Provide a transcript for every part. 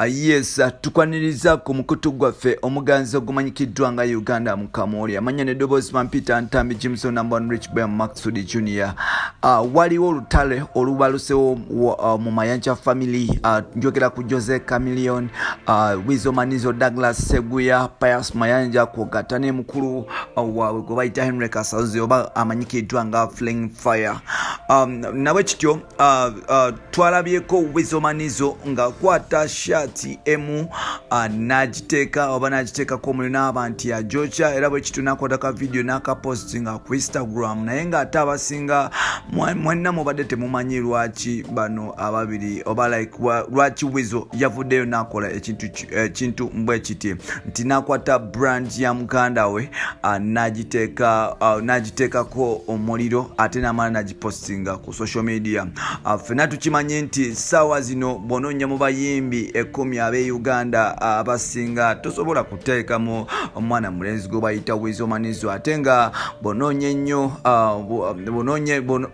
Yes, tukwaniriza ku mukutu gwaffe omuganzi ogumanyikiddwa nga Uganda Mukamooli. Amanya n'eddoboozi Mampita Ntambi Jimson, number one rich boy Maxud Junior. Waliwo olutale olubalusewo mu Mayanja family. Njogera ku Jose Chameleone, Weasel Manizo, Douglas Seguya, Pius Mayanja kwogatta ne mukulu waabwe gwe bayita Henry Kasazi oba amanyikiddwa nga Fling Fire. Nabwe kityo twalabyeko Weasel Manizo ng'akwata shaati emu n'agiteeka oba n'agiteekako omuliro n'aba nti ajokya, era bwe kityo n'akwata ka vidiyo n'akapostinga ku Instagram. Naye ng'ate abasinga mwenna mubadde temumanyi lwaki bano ababiri oba like lwaki Weasel yavuddeyo n'akola ekintu mbwe kiti, nti n'akwata brand ya muganda we n'agiteekako omuliro ate n'amala n'agipostinga ku social media. Ffenna tukimanyi nti ssaawa zino bw'onoonya mu bayimbi 10 ab'e Uganda abasinga, tosobola kuteekamu omwana mulenzi gwe bayita Weasel Manizo. Ate nga bw'onoonya ennyo,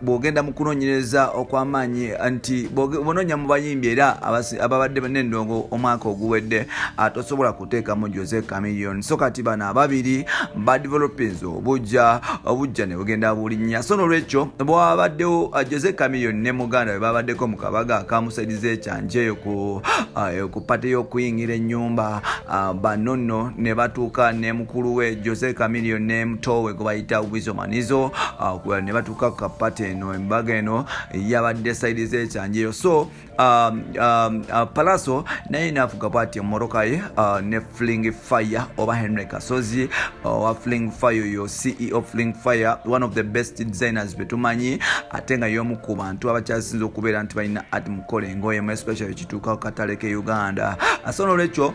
bw'ogenda mu kunoonyereza okw'amaanyi, nti bw'onoonya mu bayimbi era ababadde n'endongo omwaka oguwedde, tosobola kuteekamu Jose Chameleone. So kati bano ababiri badevelopinze obujja, obujja ne bugenda bulinnya. So nolwekyo bwabaddewo Jose Chameleone ne muganda we babaddeko mu kabaga akamusaidiza ekyanje eyo ku party y'okuyingira ennyumba. Bano nno ne batuuka ne mukulu we Jose Chameleone ne muto we gwe bayita Weasel Manizo, ne batuuka ku kapate eno. Embaga eno yabadde side z'ekyanje eyo. So Palaso naye nafuga bwati emmotoka ye ne Fling Fire oba Henry Kasozi owa Fling Fire, oyo CEO Fling Fire, one of the best designers betumanyi, ate nga y'omu ku bantu abakyasinze okubeera nti balina art mukola engoye mu especially ekituuka ku katale ke Uganda. So nolwekyo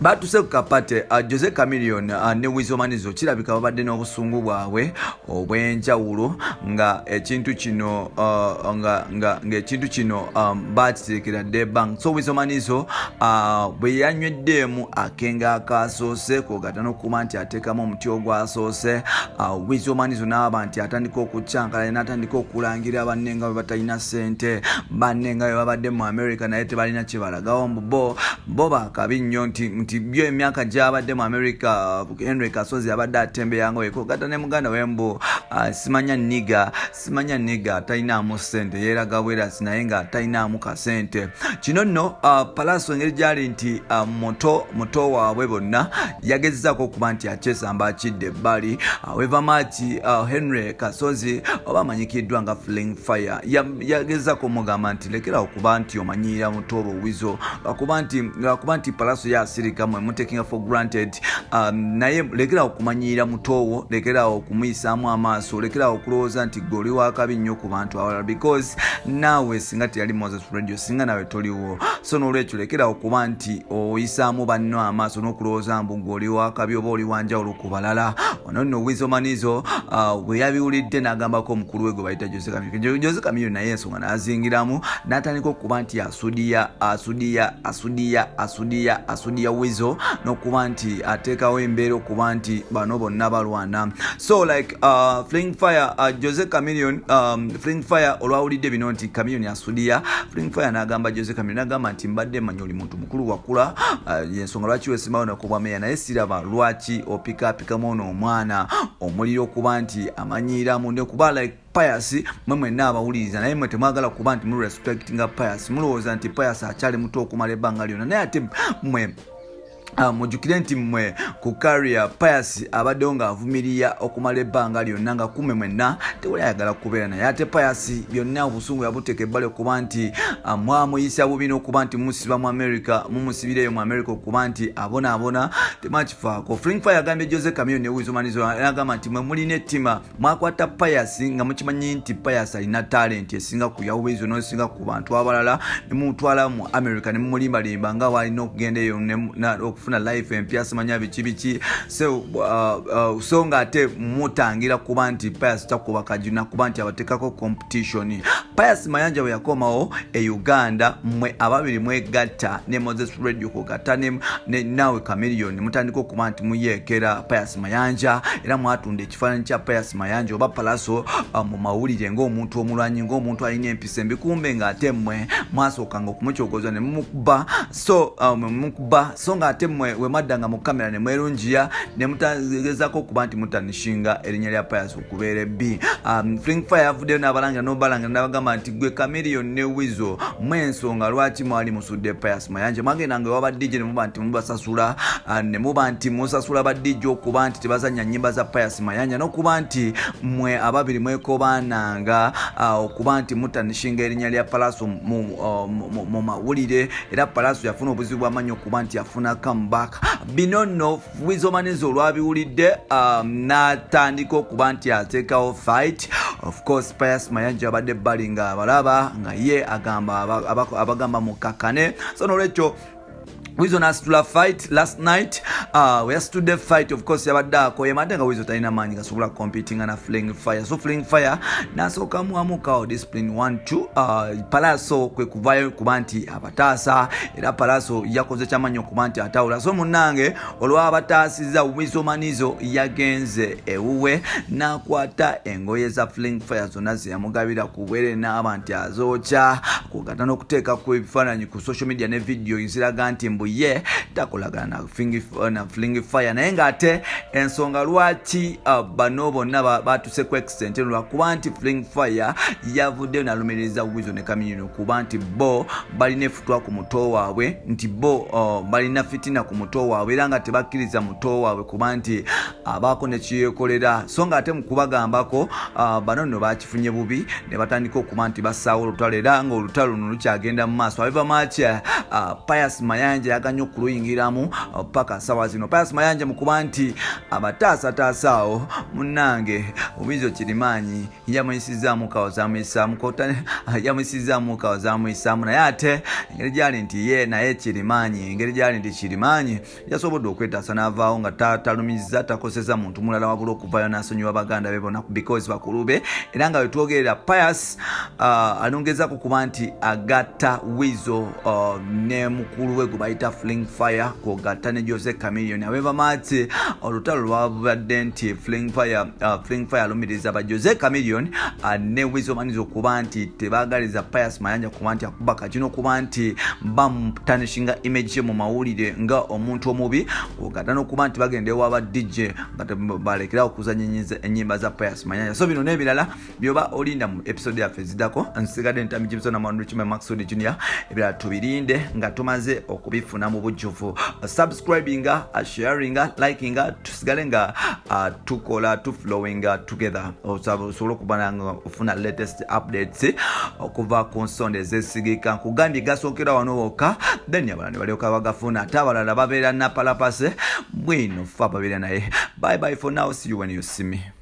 batuse ku kapate, Jose Chameleone ne Weasel Manizo kirabika babadde n'obusungu bwabwe obw'enjawulo, nga ekintu kino nga ekintu kino bakiteekera dde bank. So Weasel Manizo bwe yanyweddemu akenge akasoose, kwogatta n'okuba nti ateekamu omuti ogwasoose, Weasel Manizo n'aba nti atandika okukyankalanya, n'atandika okulangira banne nga bwe batalina ssente, banne nga bwe babadde mu America naye tebalina kye balagawo, mbu bo bakabi nnyo, nti byo emyaka gyabadde mu America Henry Kasozi abadde atembeyanga wekogata ne muganda we, mbu simanya niga, simanya niga talinaamu ssente, yeeraga bwerasi naye nga talinaamu kasente. Kino nno Palaso engeri gyali nti muto muto waabwe bonna, yagezezaako okuba nti akyesamba akidde ebbali. Wevamaaki Henry Kasozi oba amanyikiddwa nga Fling Fire yagezaako omugamba nti lekera okuba nti omanyiira muto oba Weasel, lwakuba nti Palaso yasirika, mwe mutakinga for granted, naye lekera okumanyiira mutowo, lekera okumuyisaamu amaaso, lekera okulowooza nti gwe oli wakabi nnyo ku bantu abalala, because naawe singa teyali Moses Radio, singa naawe toliwo. So nolwekyo lekera okuba nti oyisaamu banno amaaso n'okulowooza mbu gwe oli wakabi oba oli wanjawulo ku balala. Ono nno Weasel Manizo bwe yabiwulidde n'agambako omukulu we gwe bayita Jose Chameleone. Jose Chameleone naye ensonga n'azingiramu, n'atandika okuba nti asudiya, asudiya, asudiya, asudiya, asudiya Weasel n'okuba nti ateekawo embeera okuba nti bano bonna balwana. So like Fling Fire, Jose Chameleone, Fling Fire olwawulidde bino nti Chameleone asudiya Fling Fire, n'agamba Jose Chameleone, n'agamba nti mbadde mmanyi oli muntu mukulu, wakula, yensonga lwaki wesimbawo nakubwa meya, naye siraba lwaki opikaapikamu ono omwana omuliro okuba nti amanyiiramu nekuba like Pius. Mwe mwenna abawuliriza, naye mwe temwagala kuba nti mu respectinga Pius, mulowooza nti Pius akyali muto okumala ebbanga lyonna, naye ate mwe mujjukire nti mmwe ku career Pius abaddewo ng'avumirira okumala ebbanga lyonna, nga kume mwenna tewali ayagala kubeera naye. Ate Pius byonna obusungu yabuteeka ebbali okuba nti mwamuyisa bubi n'okuba nti musiba mu America, mumusibireyo mu America okuba nti abonaabona, temakifaako. Fling Fire agambye Jose Chameleone ne Weasel Manizo, agamba nti mwe mulina ettima, mwakwata Pius nga mukimanyi nti Pius alina talent esinga ku ya Weasel n'esinga ku bantu abalala, ne mumutwala mu America ne mumulimbalimba nga walina okugenda eyo okufuna life empya, simanya biki biki. So so nga ate mutangira kuba nti Pius takuba kajuna kuba nti abateekako competition. Pius Mayanja bwe yakomawo e Uganda, mmwe ababiri mwegatta ne Moses Radio kugatta ne naawe Chameleone, mutandika okuba nti muyeekera Pius Mayanja, era mwatunda ekifaananyi kya Pius Mayanja oba Palaso mu mawulire ng'omuntu omulwanyi, ng'omuntu alina empisa embi, kumbe ng'ate mmwe mwasookanga okumukyogoza ne mumukuba. So mumukuba, so ng'ate mmwe we mwaddanga mu kamera ne mwerungiya ne mutagezako okuba nti mutanishinga erinnya lya Pius okubeera ebbi. Fling Fire yavuddeyo n'abalangira n'obalangira n'abagamba nti gwe Chameleone ne Weasel mwensonga lwaki mwali musudde Pius Mayanja. Mwagendanga ewa ba DJ ne muba nti mubasasula, ne muba nti musasula ba DJ okuba nti tebazannya nnyimba za Pius Mayanja, n'okuba nti mwe ababiri mwekobaananga okuba nti mutanishinga erinnya lya Palaso mu mawulire. Era Palaso yafuna obuzibu bw'amaanyi okuba nti yafuna comeback. Bino nno Weasel Manizo olwabiwulidde n'atandika okuba nti ateekawo fight. Of course Pius Mayanja abadde ebbali nga abalaba nga ye agamba abagamba mukakkane. So nolwekyo Weasel n'asitula fight last night. We yasitudde fight, of course yabadde akoye, ate nga Weasel talina maanyi gasobola competinga na Fling Fire. So Fling Fire n'asooka muamukawo discipline 1-2. Palaso kwe kuvayo kuba nti abataasa, era Palaso yakoze kyamanyi okuba nti atawula. So munnange, olwabataasiza, Weasel Manizo yagenze ewuwe n'akwata engoye za Fling Fire zonna zeyamugabira ku bwere, n'aba nti azookya, kugata n'okuteeka ku ebifaananyi ku social media ne video ziraga nti mbu ye takolagana na Fling Fire. Naye ng'ate ensonga lwaki bano bonna batuse ku extent eno lwakuba nti Fling Fire yavuddeyo n'alumiriza Weasel ne Chameleone kuba nti bo balina efutwa ku muto waabwe, nti bo balina fitina ku muto waabwe, era nga tebakkiriza muto waabwe kuba nti abaako nekiyekolera. So nga ate mu kubagambako, bano nno bakifunye bubi ne batandika okuba nti bassaawo olutalo, era nga olutalo luno lukyagenda mu maaso. However much Pius Mayanja yaganye okuluyingiramu paka sawa zino. Pius Mayanja mu kuba nti abataasataasa awo, munnange Weasel kirimaanyi yamuyisizaamu kawo zamuyisaamu, yamuyisizaamu kawo zamuyisaamu. Naye ate engeri gyali nti ye naye kirimaanyi, engeri gyali nti kirimaanyi yasobodde okwetaasa n'avaawo nga talumiza, takoseza muntu mulala, wabula okuvayo n'asonyiwa baganda be bonna because bakulu be. Era nga wetwogerera, Pius alongezako kuba nti agatta Weasel ne mukulu we gwe bayita Fling Fire, kwogatta ne Jose Chameleone. However much olutalo lwabadde nti Fling Fire alumiriza ba Jose Chameleone ne Weasel Manizo okuba nti tebagaliza Pius Mayanja kuba nti akuba kakino, okuba nti bamutanishinga image ye mu mawulire nga omuntu omubi, kwogatta n'okuba nti bagenda ewa ba DJ nga balekerawo okuzanya ennyimba za Pius Mayanja. So bino n'ebirala byoba olinda mu episode yaffe eziddako. Nsigadde Ntami Jimson Amanduchime Maxud Junior. Ebirala tubirinde nga tumaze okubifuna mu bujjuvu. Subscribinga, sharinga, likinga, tusigale nga tukola tuflowinga together, osobole okuba nga ofuna latest updates okuva ku nsonda ezesigika. Nkugambye gasookera wano wokka, then abalala ne balyoka bagafuna, ate abalala babeera napalapase bwino. Fe ababeera naye, bye bye for now, see you when you see me.